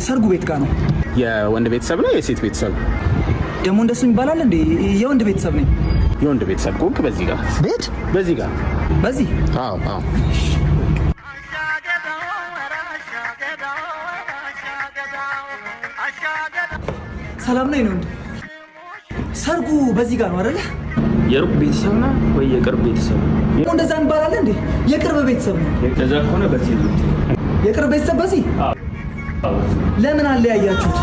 ሰርጉ ቤት ጋር ነው። የወንድ ቤተሰብ ነው የሴት ቤተሰብ? ደግሞ እንደሱ ይባላል እንዴ? የወንድ ቤተሰብ ነኝ። የወንድ ቤተሰብ ከሆንክ በዚህ ጋር። ቤት በዚህ ጋር። በዚህ? አዎ። ሰላም ነኝ ነው እንዴ? ሰርጉ በዚህ ጋር ነው አይደለ? የሩቅ ቤተሰብ ነህ ወይ የቅርብ ቤተሰብ? ደግሞ እንደዛ ይባላል እንዴ? የቅርብ ቤተሰብ ነው። እንደዛ ከሆነ በዚህ ነው። የቅርብ ቤተሰብ በዚህ ለምን አለያያችሁት?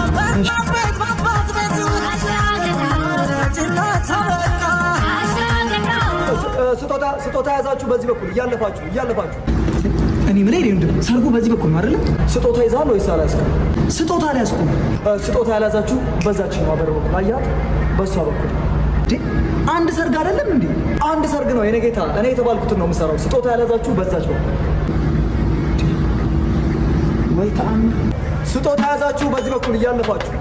ስጦታ ስጦታ ያዛችሁ በዚህ በኩል እያለፋችሁ እያለፋችሁ። እኔ ምን ላይ እንዴ? ሰርጉ በዚህ በኩል ነው አይደለ? ስጦታ ይዛል ወይስ አልያዝክም? ስጦታ አልያዝኩም። ስጦታ ያልያዛችሁ በዛችኛው በር በኩል አያት፣ በሷ በኩል። እንዴ አንድ ሰርግ አይደለም እንዴ? አንድ ሰርግ ነው የኔ ጌታ። እኔ የተባልኩትን ነው የምሰራው። ስጦታ ያልያዛችሁ በዛች በኩል። ወይ ተአምር። ስጦታ ያዛችሁ በዚህ በኩል እያለፋችሁ።